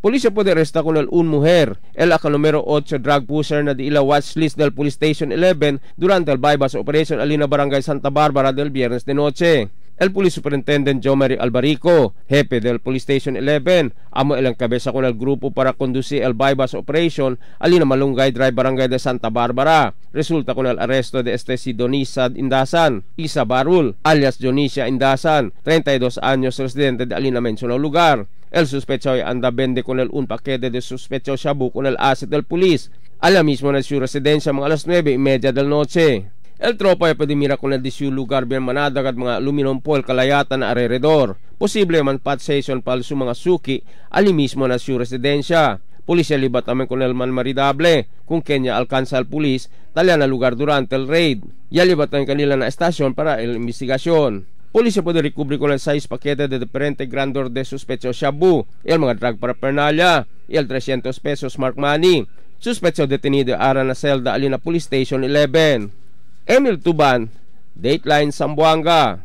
Policía puede arrestar con el un mujer, el acá número 8 drug pusher na di ila watch list del Police Station 11 durante el bypass operation alina Barangay Santa Bárbara del viernes de noche. El Police Superintendent Jomary Albarico, jefe del Police Station 11, amo el cabeza con el grupo para conducir el bypass operation alina Malunggay Drive, Barangay de Santa Bárbara. Resulta con el arresto de este Sidonisa Indasan, Isa Barul, alias Dionisia Indasan, 32 años, residente de alina mencionado lugar. El sospechoso anda vende con el un paquete de sospechoso shabu con el asset del police. A la mismo en su residencia mga alas 9:30 del noche. El tropa ay pwede mira con el disyu lugar bien manadag at mga aluminum foil kalayatan na alrededor. Posible man pat station pal su mga suki ali mismo na su residencia. Policía libat también con el man maridable, kung kenya alcanza al pulis, talya na lugar durante el raid. Ya libat también kanila na estasyon para el investigasyon. Policía puede recubrir con el 6 paquetes de diferente grandor de sospechoso shabu, el mga drug paraphernalia, y el 300 pesos mark money. Sospechoso detenido ara na celda alina Police Station 11. Emil Tuban, Dateline Zamboanga.